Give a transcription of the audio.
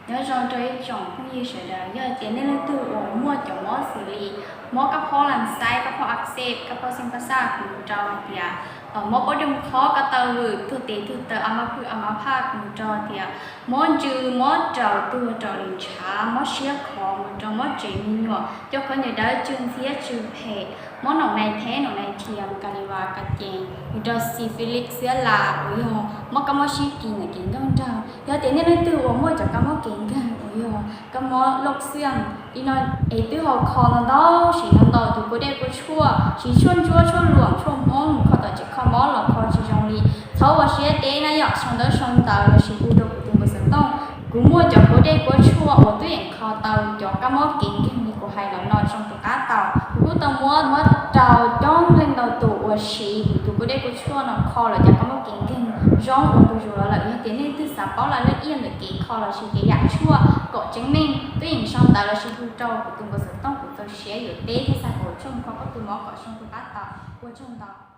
Nyob zoo rau ib tsoom phooj ywg sawv daws, yog tias nej leej twg uas muaj cov mob xws li mob kab phob lam xaib, kab phob ak xej, kab phob xeeb pab xaj, kuv rau hais tias mob pob doog qhob, kab taw vwm, tuag tes tuag taw, a mab phwj a mab phaj, kuv rau hais tias mob ntsws, mob raum tuag raum li ntshav, mob siab khov, mus rau mob tsev me nyuam, cov qhov nyuam dawb tsw ntxhiab tsw phem, mob noom nais theb noom nais thiam, ka li vas ka cees, mus rau syphilis xiab las uas yog mob kab mob sib kis ntawm kev nrog nraug. Yog tias nej leej twg uas muaj cov kab mob kev nkeeg uas yog kab mob looj xiam li no es twb ho kho ntau ntau, siv ntau ntau tus kua dej kua tshuaj, siv tshuaj ntsuab, tshuaj luam, tshuaj hmoob, kho tom tsev kho mob los kho tsis zoo li, txhob ua siab deb na yom, sau ntawv sau ntawv los sis hu rau kuv tus npawb xov tooj. Kuv muaj cov kua dej kua tshuaj uas twb yeej kho tau cov kab mob kev nkeeg li kuv hais los no zoo tus qab tau. Kuv kuj tau muab muab rau coob leej ntau tus uas siv kuv tus kua dej kua tshuaj no kho lawm cov kab mob kev nkeeg zoo ua tus zus los lawm. Yog tias nej leej twg xav paub laj laj iaj ntawm kev kho los sis kev yam tshuaj kom tseeb meej, twb yeej sau ntawv los sis hu rau kuv tus npawb xov tooj, kuv txaus siab yuav teb thiab xa kom tshuaj mus kho koj tus mob kom zoo tus qab tau. Ua tsaug ntau.